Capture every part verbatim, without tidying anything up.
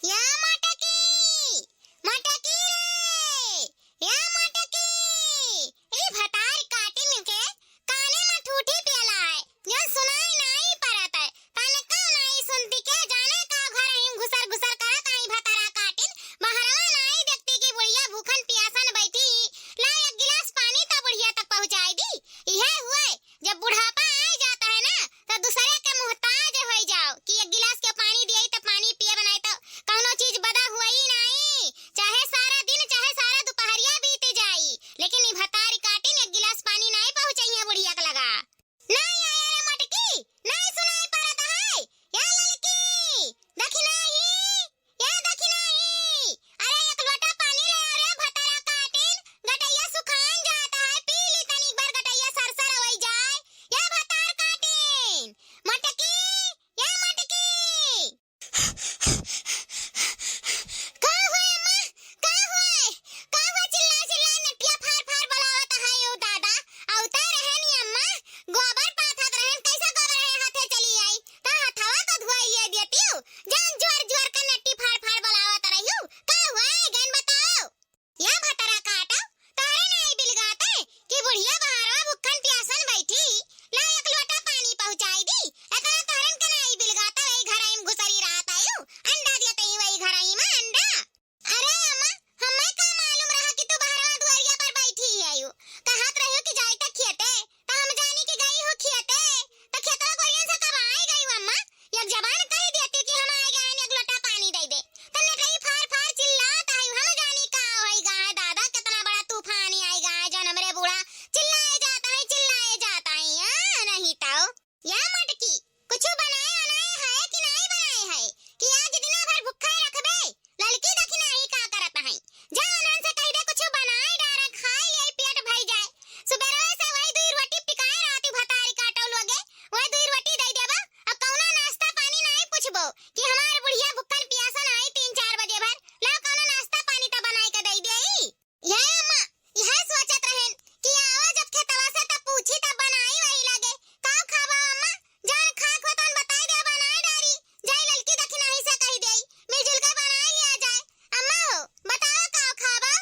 या मटकी, मटकी रे, या मटकी। ई भतार काटिन के काने में ठूठी पियला है, जो सुनाई नाई परत है। तनका नाई सुनती के जाने का घर ही घुसर घुसर करत आई भतारा काटिन, बहरवा नाई देखती कि बुढ़िया भूखन पियासन बैठी, ला एक गिलास पानी त बुढ़िया तक पहुँचाई दी। इहे हुए, जब बुढ़ापा आई जात है ना, त दूसरे के मोहताज होइ जाओ कि एक गिलास के पानी दियाई त पानी पिए बनाई त कौनो चीज बदा हुई नाई, चाहे सारा दिन, चाहे सारा दुपहरिया बीत जाई, लेकिन ई भतारी काटिन एक गिलास पानी नाई पहुँचइहे बुढ़िया के लगा। नाई आया रे मटकी, नाई सुनाई पड़त है, या ललकी, दखिनाही, या दखिनाही, अरे एक लोटा पानी ले आ रे भतारा काटिन, गटैया सुखान जात है, पी ली तनिक भर गटैया सरसर होइ जाए, या भतार काटिन, मटकी, या मटकी। का हुए अम्मा? का हुए? का हुए? चिल्ला चिल्ला नटिया फार फार बोलावत है ओ दादा। अउते रहे नी अम्मा, गोबर पाथत रहन, कैसे गोबर है हाथे चली आई? ता हथवा तो धुआई लिया दियतियो। जान जुअर जुअर का नट्टी फार फार बोलावत रहियो। का हुए? गन बताओ। या भतरा काटा, तोहरे नाई बिलगाते कि बुढ़िया बहारवा भुक्खन प्यासन बैठी, ला एक लोटा पानी पहुँचाई दी। एतना तोहरन के नाई बिलगाते, वही घरई में घुसरी रहत आयु, अंडा देते ही वही घरई में अंडा। अरे अम्मा, हमें का मालूम रहा कि तू बहरवा दुआरिया पर बैठी ही आयु, कहत रहियो कि जाई त खेते, त हम जानी कि गई हो खेते, त खेतवा कोरियन से कब आई गई हो अम्मा? एक जबान कहि देती कि हम आइ गए हैं, एक लोटा पानी दइ दे। त नटई फार फार चिल्लात आई, हम जानी का होइ गा है दादा, केतना बड़ा तूफान आइ गा है, जौन हमरे बूढ़ा चिल्लाए जात है, चिल्लाए जात है, हाँ, नहीं तउ। या मटकी, कुछु बनाए वनाए है कि नाई बनाए है कि आज दिना भर भुक्खा रखबे? ललकी दखिनाही का करत है, जा उन्हन से कहि दे कुछु बनाए डारा, खाइ लियाई, पेट भरि जाए। सुबेरवे से वही दुइ रोटी पिकाए रहती भतारी काटो लोगे, वही दुइ रोटी दइ देबा। अब कौनो नाश्ता पानी नाई पूछबो कि हमार बुढ़िया भुक्खन पियासन आई तीन चार बजे भर, लाओ कौनो नाश्ता पानी त बनाई के दइ देई। यह अम्मा, यह सोचत रहन कि आवा जब खेतवा से त पूछी त बनाई वही लगे। का खाबा अम्मा? जौन खाक हो तौन बताई दे, बनाई डारी। जाई ललकी दखिनाही से कहि देई, मिलजुल के बनाई लिया जाए। अम्मा हो, बताओ का खाबा?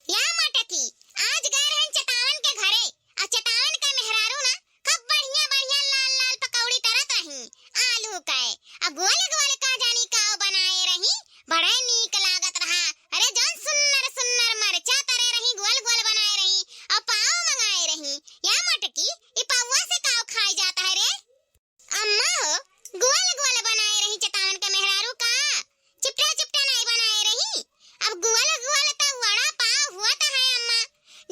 या मटकी, आज गए रहन चेतावन के घरे, आ चेतावन के मेहरारू ना खूब बढ़िया बढ़िया लाल लाल पकौड़ी तरत रही, आलू के, आ गोल गोल का जानी का बनाए रही, बड़े नीक लागत रहा। अरे जौन सुन्नर सुन्नर मरचा तरे रही, गोल गोल बनाए रही, आ पाव मंगाए रही। या मटकी, ई पावा से का खाए जात है रे? अम्मा हो, गोल गोल बनाए रही चेतावन के मेहरारू का, चिपटा चिपटा नाई बनाए रही। अब गोल गोल त वड़ा पाव हुआ त है अम्मा,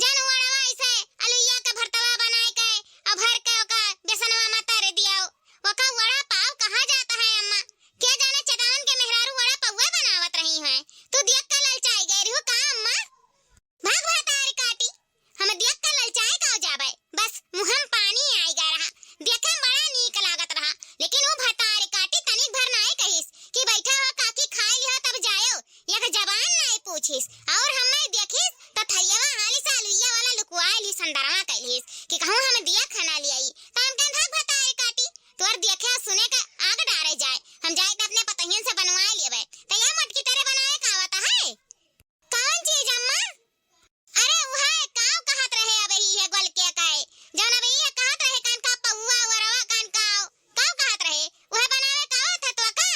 जौन वड़वा ऐसे अलुइया के भरतवा बनाए के, अब भर के ओका बेसनवा में तर दियो, ओका वड़ा पाव कहा जात है अम्मा। के जाने चेतावन के मेहरारू वड़ा पौवा बनावत रही हैं, तू देख के ललचाई गई रहू का अम्मा? भाग भतारी काटी, हम देख के ललचाए का जाबे, बस मुँह में पानी आइ गा रहा। देखे में बड़ा नीक लागत रहा, लेकिन उ भतारी काटी तनिक भर नाई कहिस कि बैठा हो काकी खाइ लिहो तब जायो, एक जबान नाई पूछिस। और हमें देखिस त थरियवा हाली से अलुइया वाला लुकवाए ली संदरवा कइलिस कि कहूँ हम देख ना लियाई। त हम कहन भाग भतारी काटी, तोर देखे सुने के आग डारे जाए, हम जाए त अपने पतहियन से बनवाए लेबे। त या मटकी तरे बनाए का आवत है? कौन चीज अम्मा? अरे उहे काव कहत रहे, अबे इहे गोल के काए, जौन अबे इहे कहत रहे, कान का पौवा वरवा कान काव, काव कहत रहे, उहे बनावे का आवत है तो का?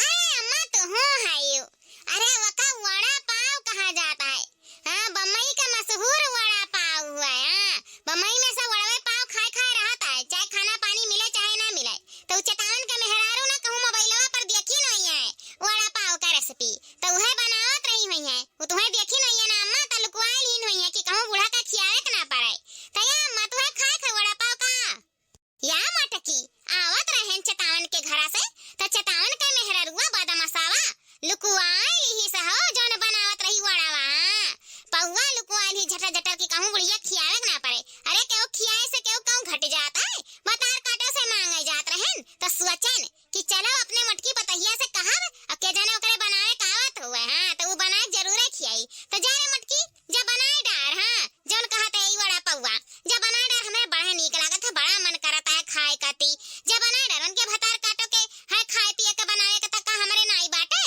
अरे अम्मा तो हूँ है यू, अरे वका वड़ा पाव कहा जात है, हाँ, बम्बई का मशहूर वड़ा पाव हुआ है, हाँ, बम्बई में सब वड़वे पाव खाए खाए रहत है, चाहे खाना पानी मिले चाहे ना मिले, तो उ चेतावन के मेहरारू ना कहूँ मोबाइलवा पर देखी नहीं है वड़ा पाव का रेसिपी, त उहे बनावत रही होइहैं। उ तुहैं देखिन होइहैं ना अम्मा, त लुकवाए लिहिन होइहैं कि कहूँ बूढ़ा का खियावे के ना पड़े। त या अम्मा, तुहैं खाए क वड़ा पाव का? या मटकी, आवत रहेन चेतावन के घरा से, त चेतावन के मेहररुआ बदमासावा लुकवाए लिहिस हो, जौन बनावत रही वड़ावा। पौवा लुकवाए लिहिस झटर झटर कि कहूँ बुढ़िया खियावे के ना पड़े। अरे, केहू खियाए से केहू कहूँ घट जात है? बतार काटो से मांगे जात रहेन, त सोचेन कि चलो अपने मोटकी पतहिया से कहब, अब के जाने ओकरे बनावे का आवत हुए, हाँ, त उ बनाए जरूरे खियाई। त जा रे मोटकी, जा बनाए डार, हाँ, जौन कहत है ई वड़ा पौवा, जा बनाए डार, हमरे बड़ा नीक लागत है, बड़ा मन करत है खाए कती, जा बनाए डार, उनके भतार काटो के है खाए पिए के बनावे के त का हमरे नाई बाटे,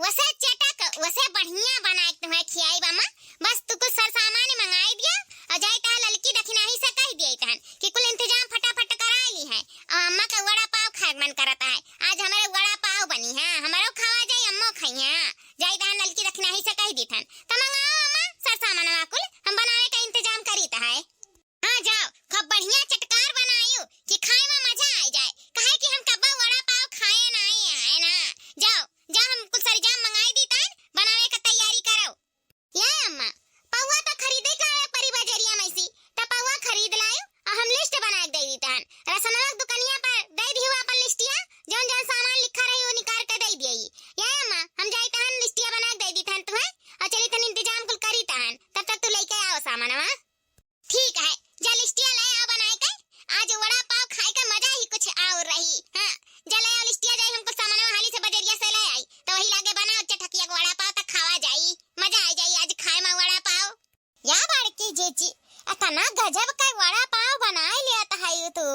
वसे चटक, वसे बढ़िया बनाए के तुम्हें खियाई बा अम्मा। बस तू कुल सरसामान मंगाई दिया और जाई तहाँ ललकी दखिनाही से कह दिया तहन कि कुल इंतजाम फटाफट कराए ली है। और अम्मा का वड़ा पाव खाए के मन करता है, आज हमारे वड़ा पाव बनी है, हमारो खावा जाई, अम्मो खाई है। जाई तहन ललकी दखिनाही से कह दी तहन तो मंगाओ अम्मा सरसामानवा कुल, हम बनावे का इंतजाम करी तहाय। हाँ जाओ, खूब बढ़िया चटकार बनायू कि खाए में मजा आ जाए, काहे कि हम कब्बो वड़ा पाव खाए नाई है ना। जाओ जाओ, हम कुल सरजाम मंगाई दी तहन, बनावे का तैयारी करो। या अम्मा, पौवा तो खरीदे के लावे परी बजरिया में से, तो पौवा खरीद लायो और हम लिस्ट बना के दे दी तहन। रसनवा के दुकनिया पर दे दियो अपन लिस्टिया, जौन जौन सामान लिखा रही वो निकाल के दे दिए। या अम्मा, हम जाई तहन लिस्टिया बना के दे दी तहन तुम्हें, और चली तहन इंतजाम कुल करी तहन, तब तक तू लेके आओ सामानवा। ठीक है, जा लिस्टिया ले आओ बनाए के, आज वड़ा पाव खाए का मजा ही कुछ और रही। हाँ, जा ले आओ लिस्टिया, जाई हमको सामानवा हाली से बजरिया से ले आई, तो वही लागे बनाओ चटकिया के वड़ा पाव तो खावा जाई, मजा आ जाई आज खाए में वड़ा पाव। या बड़की जीजी, इतना गजब का वड़ा पाव बनाए लिया तहायू तू,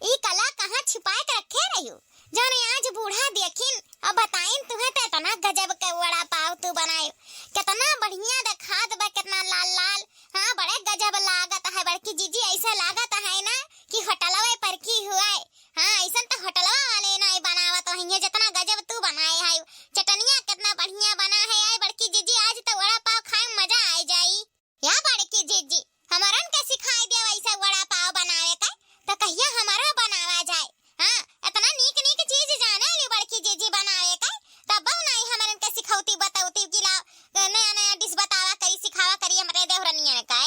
ई कला कहाँ छिपाए के रखे रहियो? जौन आज बूढ़ा देखिन और बताइन तुहे तो इतना गजब के वड़ा पाव तू बनायो, कितना बढ़िया देखात बा, कितना लाल लाल। हाँ, बड़े गजब लागत है बड़की जीजी, ऐसे लागत है ना कि होटलवे पर की हुए। हाँ, ऐसन तो होटलवा वाले ना बनावत है, जितना गजब तू बनाए है। चटनिया कितना बढ़िया बना है, आए बड़की जीजी, आज तो वड़ा पाव खाए में मजा आ जाई। या बड़की जीजी, हमरन के सिखाई दे वैसे वड़ा पाव बनावे का, तो कहिया हमरो बनावा जाए। हाँ, इतना नीक नीक चीज जाने ली बड़की जीजी बनावे का, तब नहीं हमरन के सिखौती बतौती कि लाओ नया नया डिश बतावा करी, सिखावा करी हमरे देवरनियन का।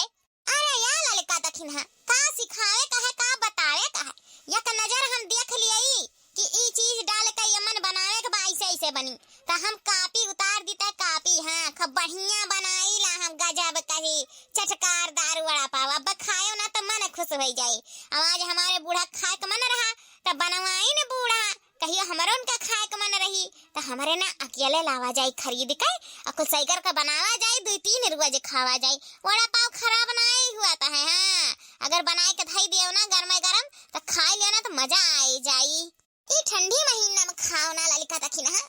अरे या ललका दखिनहा, का सिखावे का है, का बतावे का है, एक नजर हम देख लियई कि ई चीज डाल के यमन बनावे के बा, ऐसे ऐसे बनी। त हम कापी उतार दी त कापी, हाँ, खूब बढ़िया बनाई ला हम, गजब कही चटकारदार वड़ा पाव। अब खायो ना त मन खुश हो जाई। अब आज हमारे बूढ़ा खाए के मन रहा त बनवाइन बूढ़ा, कहियो हमरो उनका खाए के मन रही त हमरे ना अकेले लावा जाई खरीद के, आ कुल सैगर का बनावा जाई, दुई तीन रोज खावा जाई। वड़ा पाव खराब नाई हुआ त है, हाँ, अगर बनाए के धई दियो ना गरमे गरम त खाई लियो ना त मजा आई जाई। ई ठंडी महीना में खाओ ना ललिका दखिनहा,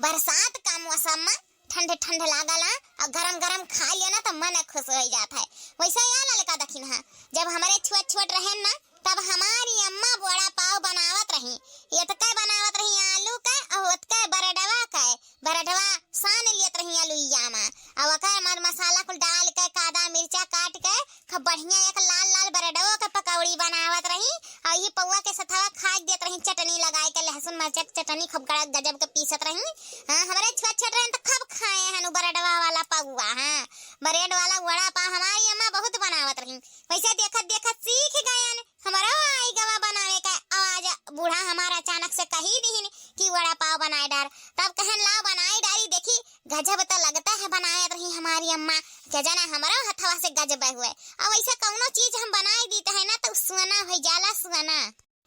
बरसात का मौसम में ठंड ठंड लागला और गरम गरम खा लियो ना तो मन खुश हो जात है। वैसे या ललिका दखिनहा, जब हमारे छोट छोट रहे ना, तब हमारी अम्मा वड़ा पाव बनावत रही, एतके बनावत रही आलू के और ओतके बरडवा के, बरडवा सान लियत रही अलुइया में, और ओकर मर मसाला कुल डाल के, कादा मिर्चा काट के, खूब बढ़िया एक लाल लाल बरडवो के पकौड़ी बनावत रही, और ये पौवा के सथवा खाए देत रही, चटनी लगाए के, लहसुन मरचा के चटनी खूब गड़ा गजब के पीसत रही। हाँ, हमारे छोट छोट रहे तो खूब खाए हन उ बरडवा वाला पौवा। हाँ, ब्रेड वाला वड़ा पाव हमारी अम्मा बहुत बनावत रही, वैसे देखत देखत सीख गए हन। हमरो आई गवा बनावे का आवाज, बूढ़ा हमारा अचानक से कही दिहिन कि वड़ा पाव बनाए डार। तब कहन लाओ बनाए डारी, देखी गजब तो लगता है बनाए रही हमारी अम्मा, क्या जाना हमरो हथवा से गजब हुए। अब ऐसा कौनो चीज हम बनाए दीते हैं ना तो सोना हो जाला सोना।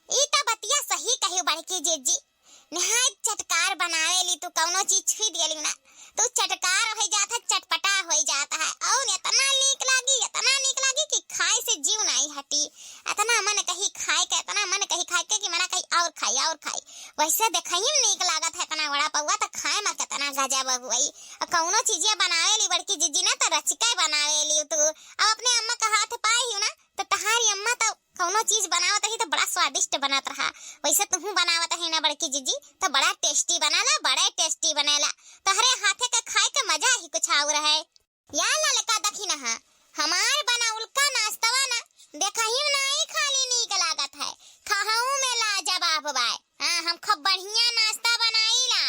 ई तो बतिया सही कही बड़की जीजी, निहायत चटकार बनावे ली तू, कौनो चीज छुई दियली ना तो चटकार हो जात है, चटपटा हो जात है, और इतना नीक लागी, इतना नीक लागी कि खाए से जीव नहीं हटी। इतना मन कही खाए के, इतना मन कही खाए के कि मना कही और खाई, और खाई। वैसे देखही में नीक लागत है इतना वड़ा पौवा, तो खाए में कितना गजब हुई। और कौनो चीजिया बनावे ली बड़की जीजी ना तो रचिका बनावे ली तू। अब अपने अम्मा का हाथ पाई हो ना तो तहारी अम्मा तो कौनो चीज बनावत रही तो बड़ा स्वादिष्ट बनत रहा। वैसे तुहू बनावत है ना बड़की जीजी तो बड़ा टेस्टी बनाला, बड़ा टेस्टी बनेला। तहरे हाथे के खाए के मजा ही कुछ और है। या ललका दखिनहा, हमार बनाउलका नाश्तवा ना देखही में नाई खाली नीक लागत है, खाहू में लाजवाब बाय। हाँ, हम खूब बढ़िया नाश्ता बनाईला।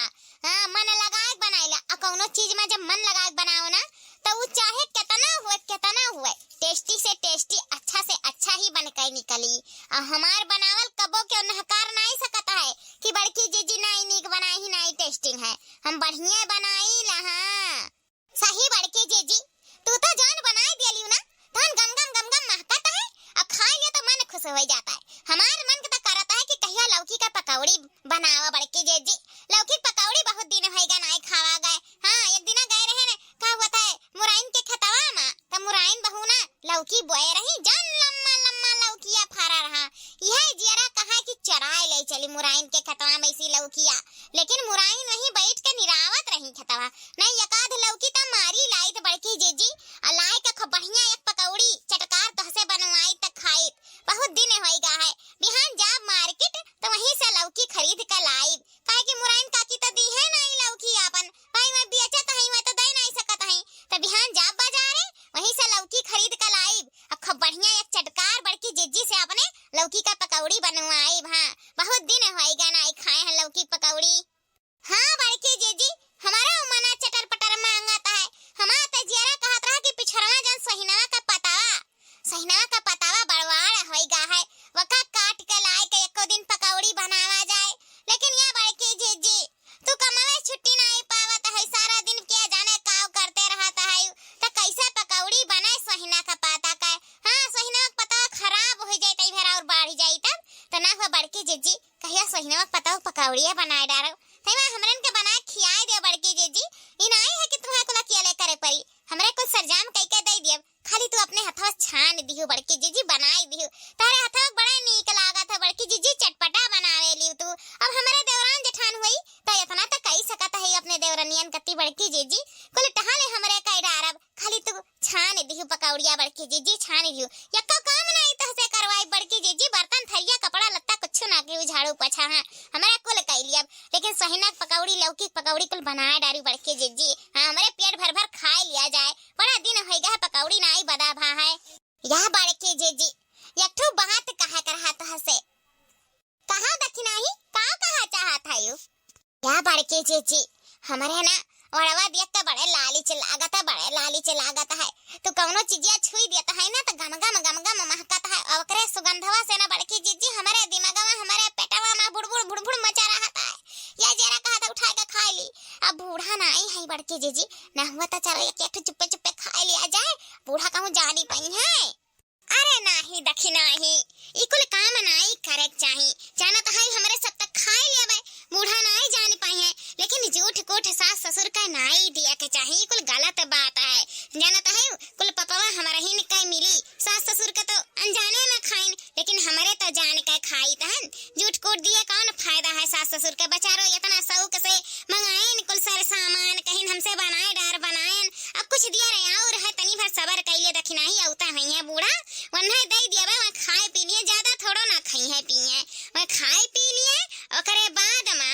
हाँ, मन लगाए के बनाईला। आ कौनो चीज में जब मन लगाए के बनाओ ना तो उ चाहे कितना हुए, कितना हुए, टेस्टी से टेस्टी, अच्छा से अच्छा ही बन के निकली। आ हमार बनावल कबो के नहकार नाई सकत है कि बड़की जीजी नाई नीक बनाई ही नाई टेस्टिंग है। हम बढ़िया बनाईला। हाँ सही बड़की जीजी, तू तो जान बनाए दियलियो ना, तहन गम गम गम गम महकत है, अब खाए लियो तो मन खुश हो जाता है। हमार मन के तो करता है कि कहिया लौकी का पकौड़ी बनावा बड़की जीजी। लौकी के पकौड़ी बहुत दिन होइगा नाई खावा गए। हाँ, एक दिना गए रहे ना, का हुआ था, मुराइन के खेतवा में, तो मुराइन बहू ना लौकी बोए रही, जान लम्मा लम्मा लौकिया फरा रहा। यह जियरा कहा कि चराए ले चली मुराइन के खेतवा में इसी लौकिया, लेकिन मुराइन वहीं बैठ के निरावत रही खेतवा। नहीं, एकाध लौकी त मारी लाइत बड़की जीजी, आ लाइके खूब बढ़िया एक पकौड़ी चटकार तोहसे बनवाइत त खाइत। बहुत दिन होइगा है, बिहान जाब मार्केट त वहीं से लौकी खरीद के लाइब, काहे कि मुराइन काकी त दीहे नाई लौकी आपन, भाई मैं बेचत हई, मैं त दे नाई सकत हई, त बिहान जाब बाजारे, वहीं से लौकी खरीद के लाइब, आ खूब बढ़िया एक चटकार बड़की जीजी से अपने लौकी का पकौड़ी बनवाइब। हाँ, बहुत दिन होइगा नाई खाए हैं लौकी पकौड़ी। हाँ बड़की जीजी, हमरे उ मना चटर पटर मांगत है। हमार त जियरा कहत रहा कि पिछड़वा जौन सोहिनवा का पतावा, सोहिनवा का पतावा बड़वाड़ होइगा है, वका काट के लाइके एको दिन पकौड़ी बनावा जाए। लेकिन या बड़की जीजी, तू कमावे छुट्टी नाई पावत है, सारा दिन के जाने काव करते रहत है, त कैसे पकौड़ी बने सोहिना का पता का? हाँ, सोहिना का पता खराब हो जाए, तई भरा और बाढ़ जाए तब, त ना हुआ बड़की जीजी, कहिया सोहिनवा पतोह पकौड़िया बनाए डारो, तइमा हमरन के बनाए खियाए दियो बड़की जीजी। ई नाई है कि तुम्हें कुल अकेले करे पड़ी, हमरे कुल सरजाम कई के दे दियो, खाली तू अपने हथवा छान दिहु बड़की जीजी, बनाए दिहु। तोहरे हथवा बड़ा नीक लागत है बड़की जीजी, चटपटा बनावे लियो तू। अब हमरे देवरान जेठान हुई त इतना त कई सकत है अपने देवरनियन कती बड़की जीजी, कुल टहले हमरे कई डारब, खाली तू छान दिहु पकौड़िया बड़की जीजी, छान दिहु। यक्को काम नाई तोहसे करवाई बड़की जीजी, बर्तन थरिया कपड़ा लत्ता कुछ ना केहू झाड़ू पोछा, हाँ, हमरा कुल कई लियब, लेकिन सोहिना के पकौड़ी लौकी के पकौड़ी कुल बनाए डारी बड़की जीजी। हाँ, हमरे पेट भर भर खाए लिया जाए, बड़ा दिन होइगा है पकौड़ी नाई बदा भा है। या बड़की जीजी, एक ठो बात कहे के रहा तोहसे। कहा दखिनाही, का कहा चाहत है यू? या बड़की जीजी, हमरे ना वड़वा देख के बड़े लालिच लागत है, बड़े लालिच लागत है। तू कौनो चीजिया छुई देत है ना त गम गम गम गम महकत है। ओकरे सुगंधवा से ना बड़की जीजी हमरे दिमागवा, हमरे पेटवा में बुड़बुड़ बुड़बुड़ मचा रहत है। या जरा कहत है उठाए के खाए ली। अब बूढ़ा नाई है बड़की जीजी, ना हुआ त चलो एक एक ठो चुप्पे चुप्पे खाए लिया जाए, बूढ़ा कहूँ जानी पइहैं। अरे नाही दखिनाही, ई कुल काम नाई करे के चाही। जानत है हमरे सब तक खाए लेबे, बूढ़ा नाई जान पइहैं, लेकिन जूठ कूठ सास ससुर का नाई दिया के चाही, ई कुल गलत बात है। जानत है कुल पपवा हमरहिन के मिली, सास ससुर के तो अनजाने में खाइन, लेकिन हमरे तो जान के खाइत हन। जूठ कूठ दिए कौन फायदा है सास ससुर के? बचारो इतना शौक से मंगाइन कुल सर सामान, कहिन हमसे बनाए डार बनाएन, अब कुछ दिया रहे और है, तनी भर सबर कइले दखिनाही, औता हइहैं बूढ़ा, वन्हे दे दिया बे, वह खाए पी लिए, ज्यादा थोड़ो ना खइहैं पीहैं, वह खाए पी लिए, ओकरे बाद मा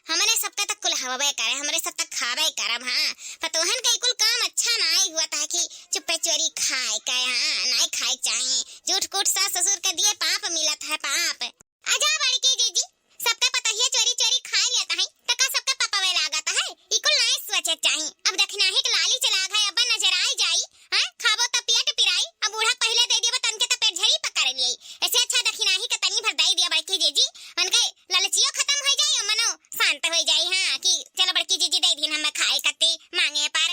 हमरे सबका तक कुल हवबे करे, हमरे सब तक खाबे करब। हाँ, पतोहन का ई कुल काम अच्छा नाई हुआ था कि चुप्पे चोरी खाए का, हाँ, नाई खाए के चाही। जूठ कूठ सास ससुर के दिए पाप मिलत है, पाप। आजा बड़की जीजी, सबका पतोहिया चोरी चोरी खाए लेत है, त का सबका पपवे लागत है? ई कुल नाई सोचे के चाही। अब दखिनाही के लालिच लाग है, अब नजर आई जाई, हाँ, खाबो त पेट पिराई, अब बूढ़ा पहिले दे दिया तन के त पेट झरी पकड़ लिये। ऐसे अच्छा दखिनाही के तनी भर दे दिया बड़की जीजी, उनके ललचियो खत्म हो जाई और मनो शांत हो जाई, हाँ, कि चलो बड़की जीजी दे दीन हमें खाए कत्ती मांगे पर।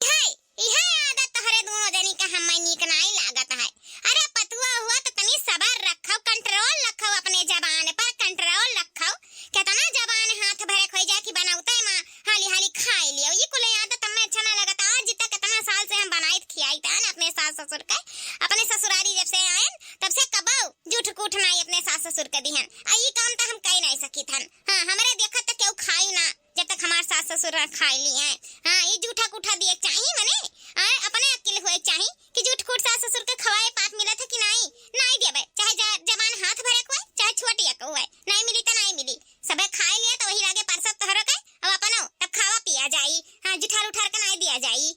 है, इहे आदत तोहरे दोनों जनी का हमें नीक नाई लागत है। अरे पतुआ हुआ त तनी सबर रखो, control रखो, अपने जबान पर control रखो। केतना जबान हाथ भरे खोई जा कि बनौते मा हाली हाली खाए लियो। ई कुल आदत हमें अच्छा ना लगत। आज तक इतना साल से हम बनाइत खियाइत हन अपने सास ससुर के, अपने ससुरारी जब से आयन तब से कबो जूठ कूठ नाई अपने सास ससुर के दिहन। आ ई काम त हम कई नाई सकित हन। हाँ, हमरे देखत त केहू खाई ना। जब तक हमार सास ससुर खाए ली हैं। हाँ, ई जूठा कूठा दिए के चाही मने, आए, अपने अकिल हुए के चाही कि जूठ कूठ सास ससुर के खवाए पाप मिलत है कि नाई? नाई देबे, चाहे जा-, जबान हाथ भरे के हुए, चाहे छोटी एक हुए, नाई मिली त नाई मिली, सबे खाए लिए त वही लागे परसत तोहरो के, अब अपनो तब खावा पिया जाई। हाँ, जुठार उठार के नाई दिया जाई।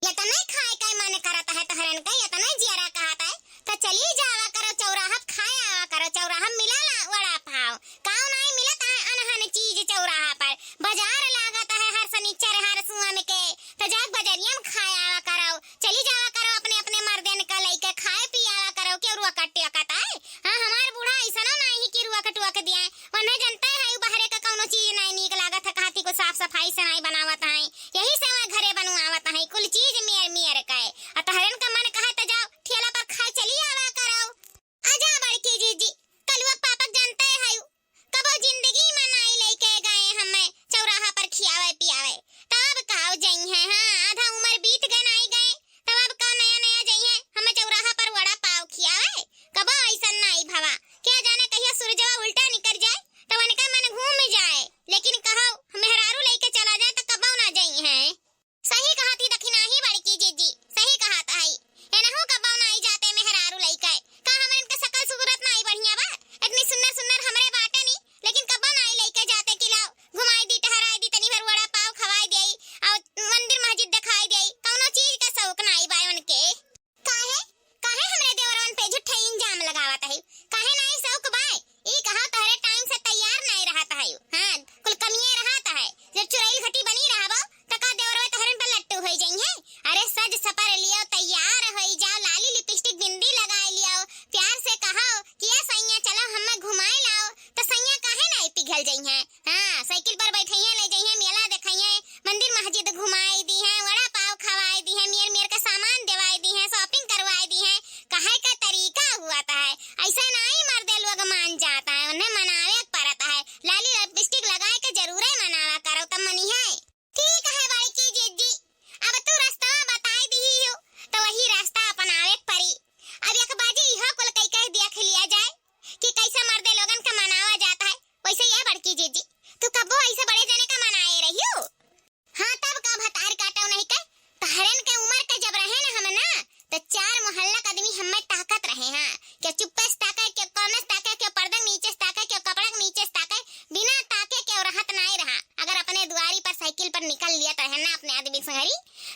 यतने खाए का मन करत है तोहरन के, यतने जियरा कहत है, त चली जावा करो चौराहा प खाए आवा करो, चौराहा प मिला ला वड़ा पाव। काव नाई मिलत है अनहन चीज चौराहा पर, बाजार लागत है हर सनिचर, सज सपर लियो, तैयार होई जाओ, लाली लिपस्टिक बिंदी लगाए लियो, प्यार से कहो कि "ए सैया, चलो हमें घुमाए लाओ", तो सैया काहे नाई पिघल जइहें? हाँ, साइकिल पर बैठइहें, ले जइहें, मेला देखइहें, मंदिर मस्जिद घुमाए दीहें, वड़ा पाव खवाए दीहें, मेर मेर के सामान देवाए दीहें, shopping करवाए दीहें। कहे का तरीका हुआ था है, ऐसा नाई मर्दे लोग मान जाता है, उन्हें मनावे के परत है। लाली लिपस्टिक लगाए के जरूरे मनावा करो, तब मनिहैं। ठीक है बड़की जिज्जी, अब तू रस्तवा बताई दिही हो, तो वही रास्ता अपनावे के परी। अब एक बाजी इहो कुल कई कह देख लिया जाए कि कैसे मर्दे लोगन का मनावा जाता है। वैसे ये बड़की जिज्जी, तू कब्बो ऐसे बड़े जने का मनाए रही हो? हाँ, तब का भतार काटो नहीं के, तहरन के उम्र के जब रहे ना हम ना, तो चार मोहल्ला के आदमी हमें ताकत रहे, हाँ, के चुप्पे से ताके, के कौने से ताके, के पर्दा के नीचे से ताके, के कपड़ा के नीचे से ताके, बिना ताके के रहत नाई रहा। अगर अपने दुआरी पर साइकिल पर निकल लिया तो है ना अपने आदमी संगरी,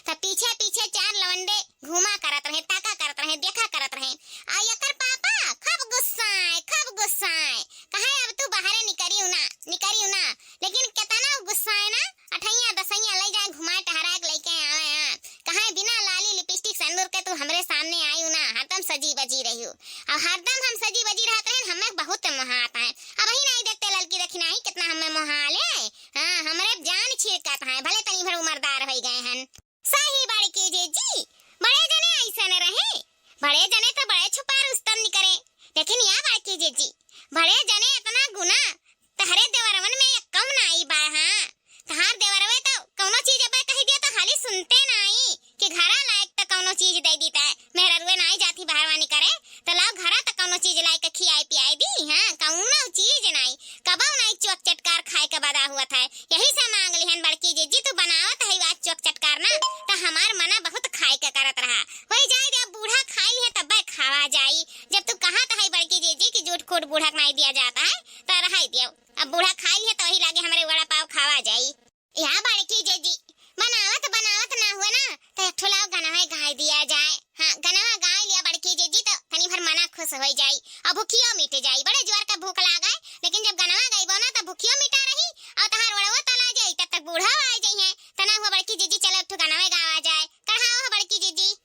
तो पीछे पीछे चार लवंडे घूमा करत रहे, ताका करत रहे, देखा करत रहे। आ एकर पापा खूब गुस्साए, खूब गुस्साए, कहे, "अब तू बाहरे निकरियो ना, निकरियो ना।" लेकिन केतना गुस्साए ना, अठैया दसैया ले जाए, घुमाए टहराए के लेके आवे हैं। कहे, "बिना लाली लिपस्टिक सेंदूर के तू हमरे सामने आयु ना, हरदम सजी बजी रहियो।" अब हरदम हम सजी बजी रहत रहन, हमें बहुत मोहात हैं। अब ही नहीं देखते ललकी देखी नहीं कितना हमें मोहा ले। हाँ, हमरे जान छिड़कत हैं, भले तनी भर उमरदार हो गए हैं। सही बड़की जिज्जी, बड़े जने ऐसन रहे, बड़े जने तो बड़े छुपा रुस्तम निकरे, लेकिन या बड़की जिज्जी, बड़े जने इतना गुना तहरे देवरवन में एक कम नाई बा, हाँ। तहार देवरवे तो कौनो चीज अब कह दिया तो हाली सुनते नाई कि घरा लायक तो कौनो चीज दे दीता है, मेहररुए नाई जाती बहरवानी करे, तो लाओ घरा तो कौनो चीज लाए के खियाए पियाए दी, हाँ, कौनो चीज नाई, कबो नाई चोक चटकार खाए के बदा हुआ था। यही से मांग लिहन बड़की जिज्जी, तू बनावत है आज चोक चटकार ना, तो हमार मना बहुत खाए के करत रहा। होई जाए दे, अब बूढ़ा खाई लिहे तब्बे खावा जाई। जब तू कहत है बड़की जिज्जी कि झूठ खूठ बूढ़ा के नाई दिया जाता है, तो रहाई दियो। अब बूढ़ा खाई लिहे तो वही लागे हमरे वड़ा पाव खावा जाई। या बड़की जिज्जी, बनावत बनावत ना हुए ना, तो एक ठो लाओ गनवा गाय दिया जाए। हाँ, गनवा गाय लिया बड़की जिज्जी, तो तनी भर मना खुश हो जाई। अब भूखियो मिट जाई, बड़े जोर का भूख लागे, लेकिन जब गनवा गईबो ना, तो भूखियो मिटा रही, और तहार वड़वो तला जाई, तब तक बूढ़ो आ जाई है। तना हुआ बड़की जिज्जी, चलो एक ठो गनवा गावा जाए, कढ़ाओ हो बड़की जिज्जी।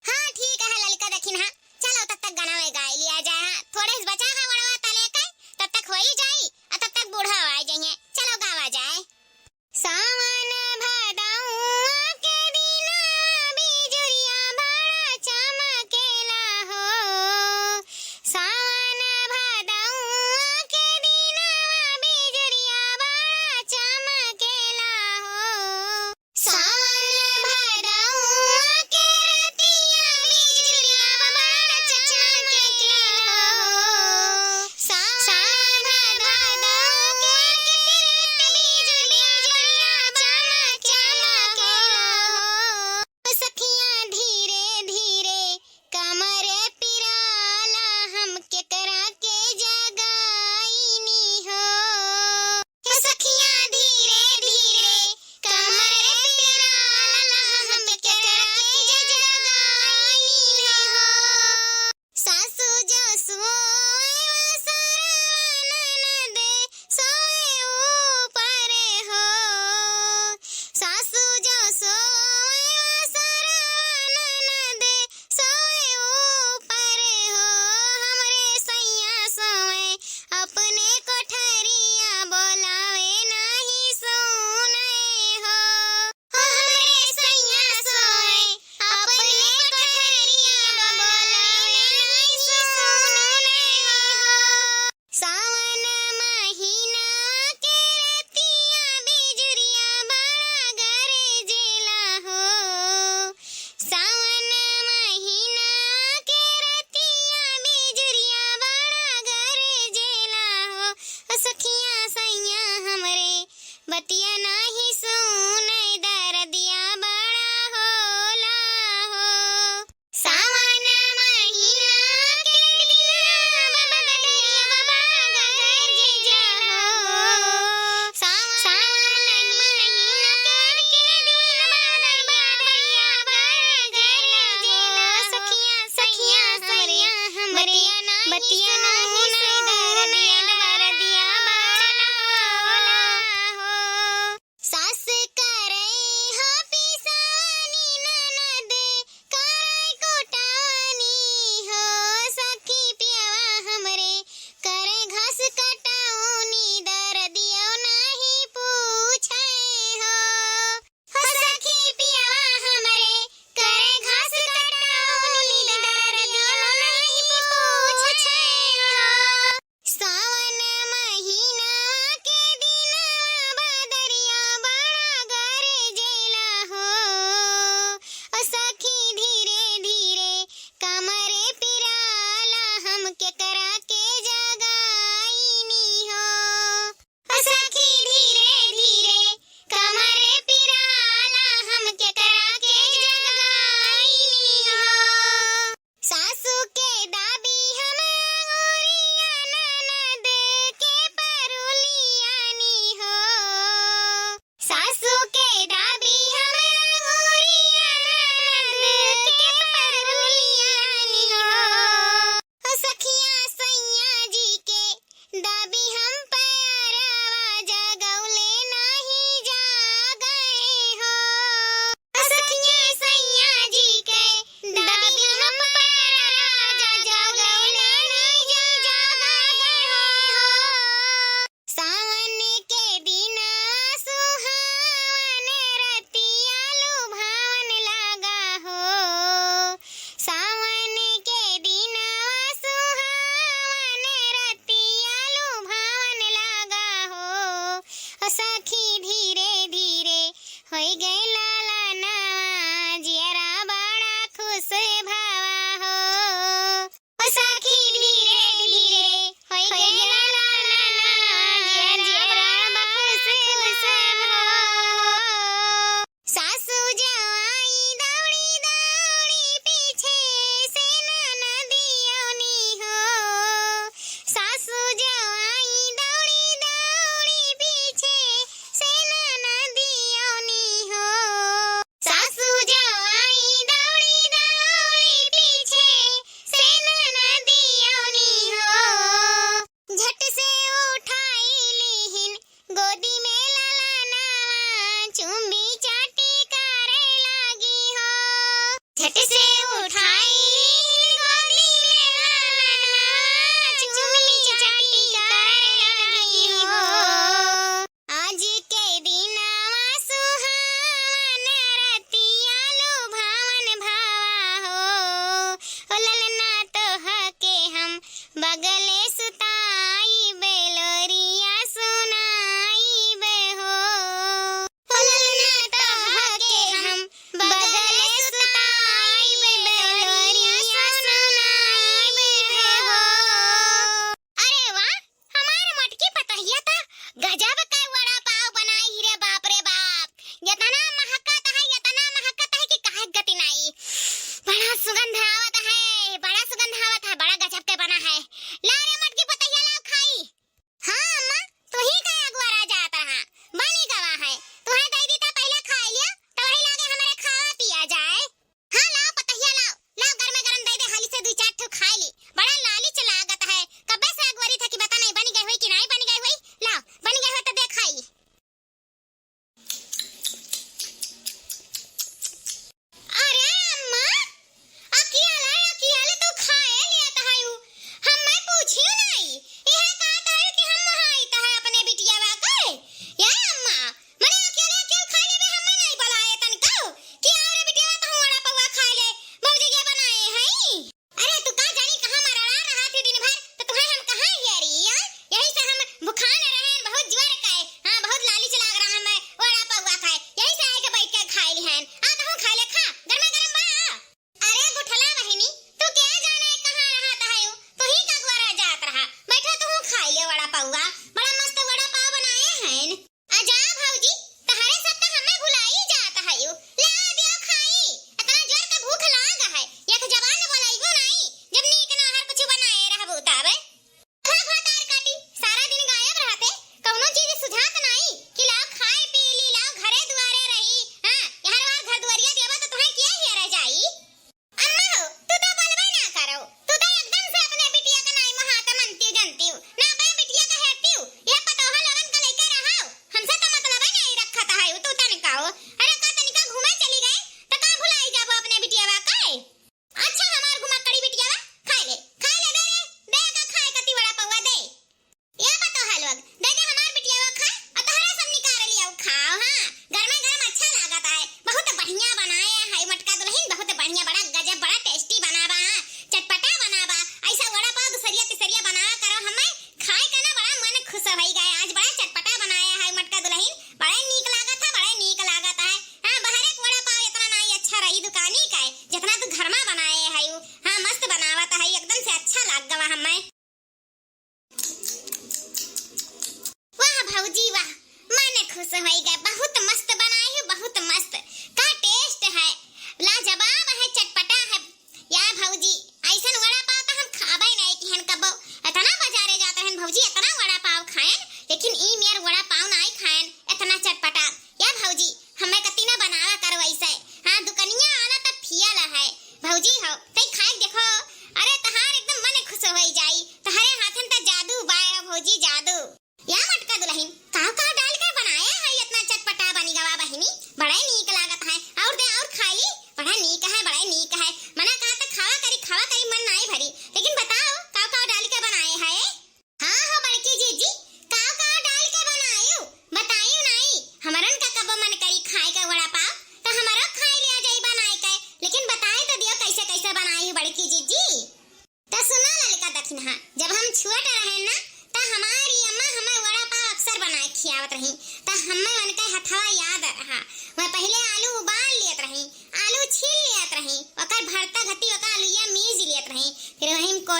हाँ, ठीक है ललिका दखिनहा, चलो तब तक गनवा गाय लिया जाए। हाँ, थोड़े से बचा है वड़वा तले के, तब तक हो ही जाई, और तब तक बूढ़ो आ जाइए, चलो गावा जाए। सावन भदौआ के दिनवा बिजुरिया बड़ा चमकेला हो। सावन भदौआ के दिनवा बिजुरिया बड़ा चमकेला हो। सावन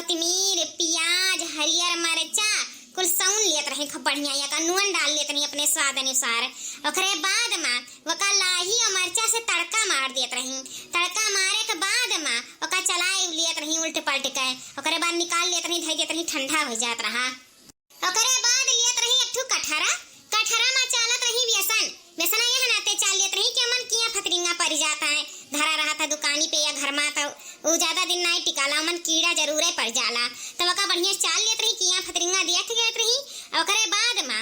कोतमीर, पियाज, हरियर मरचा, कुल सौन लेत रही खूब बढ़िया, या का नून डाल लेत रही अपने स्वाद अनुसार। ओकरे बाद मा ओका लाही और मरचा से तड़का मार देत रही। तड़का मारे के बाद मा ओका चलाए लेत रही उल्ट पलट के। ओकरे बाद निकाल लेत रही, धई देत रही, ठंडा हो जात रहा। ओकरे बाद लियत रही एक ठो कठरा, कठरा मा चालत रही बेसन। बेसना यह नाते चाल लियत रही कि अमन किया फतरिंगा परि जात है, धरा रहत है दुकानी पे या घर मा, तो उ ज्यादा दिन नाई टिकाला, अमन कीड़ा जरूरे पड़ जाला। तब ओका बढ़िया चाल लियत रही, किया फतरिंगा दिया के जात रही। ओकरे बाद मा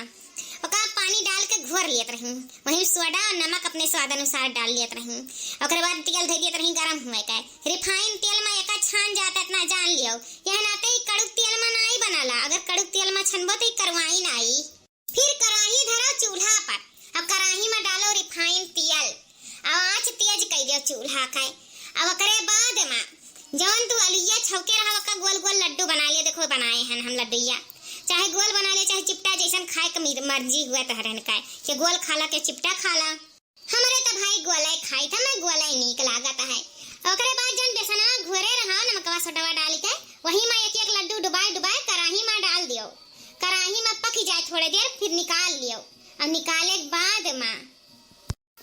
ओका पानी डाल के घोर लियत रही। वहीं सोडा और नमक अपने स्वाद अनुसार डाल लियत रही। ओकरे बाद तेल धर दियत रही गरम हुए के। रिफाइन तेल मा एका छान जाता, इतना जान लियो। यह नाते ही कड़ुक तेल मा नाई बनाला, अगर कड़ुक तेल मा छनबो तो ई करवाई नाई। फिर कराही धरो चूल्हा पर, अब कराही मा डालो रिफाइन तेल, अब आँच तेज कई दियो चूल्हा के। अब ओकरे बाद मा जौन तू अलुइया छौके रहा, ओका गोल गोल लड्डू बना ले। देखो बनाए हैं हम लड्डुइया, चाहे गोल बना ले, चाहे चिपटा, जैसन खाए के मर-, मर्जी हुआ तहरन का, के गोल खाला के चिपटा खाला। हमरे त भाई गोले खाई था, मैं गोले नीक लागत है। ओकरे बाद जौन बेसनवा घोरे रहा नमकवा सोडवा डाल के, वही मा एक एक लड्डू डुबाए डुबाए कराही मा डाल दियो। कराही मा पक जाए थोड़े देर, फिर निकाल लियो। और निकाले के बाद मा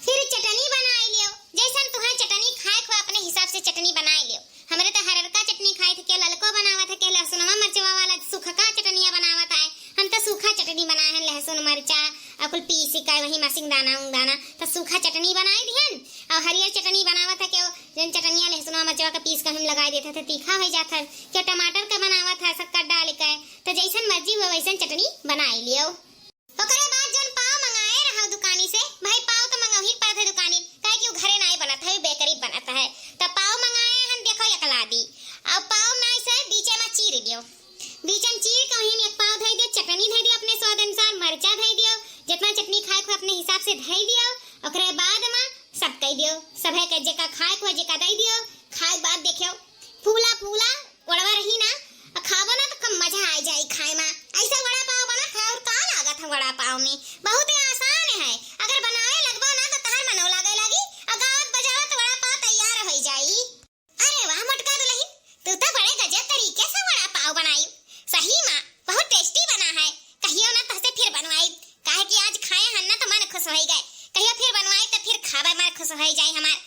फिर चटनी बनाए लियो, जैसन तुहे चटनी खाए को अपने हिसाब से चटनी बनाए लियो। हमरे त हररका चटनी खाई थे, केहू ललको बनावत है, केहू लहसुनवा मरचवा वाला सूखका चटनिया बनावत है। हम त सूखा चटनी बनाए हैं, लहसुन मरचा और कुल पीस के वही मा सिंगदाना उंगदाना, त सूखा चटनी बनाए दिहन। और हरियर चटनी बनावत है, केहू जौन चटनिया लहसुनवा मरचवा के पीस के हम लगाए देते थे, तीखा हो जात है, केहू टमाटर के बनावत है शक्कर डाल के, त जैसन मर्जी हुआ वैसन चटनी बनाए लियो। ओकरे बाद जौन पाव मंगाए रहो दुकानी से, भाई पाव तो मंगौही के पड़त है दुकानी, काहे कि उ घरे नाई बनत है, बेकरी बनत है। त पाव मंगाए हन, देखो एकला दी। अब पाव नाई से बीचे मा चीर लियो। बीचे मा चीर के वही मा एक पाव धई दियो, चटनी धई दियो अपने स्वाद अनुसार, मरचा धई दियो, जितना चटनी खाए को अपने हिसाब से धई दियो। ओकरे बाद मा सब कई दियो, सभे के जेका खाए को जेका दई दियो। खाए के बाद देखियो फूला फूला वड़वा रही ना, आ खाबो ना तो कम मजा आ जाई खाए मा। ऐसा वड़ा पाव बनत है और का लागत है वड़ा पाव में, बहुत ही आसान है। अगर बनावे लगबो ना तो तहर मनो लागे लागी, आ गावत बजावत वड़ा पाव तैयार हो जाई। अरे वाह मोटका दुलहिन, तू तो बड़े गजब तरीके से वड़ा पाव बनाई। सही मा बहुत टेस्टी बना है। कहियो ना तहसे फिर बनवाई, काहे कि आज खाए हन ना तो मन खुश होई गए। कहियो फिर बनवाई तो फिर खावे मन खुश होई जाई हमार।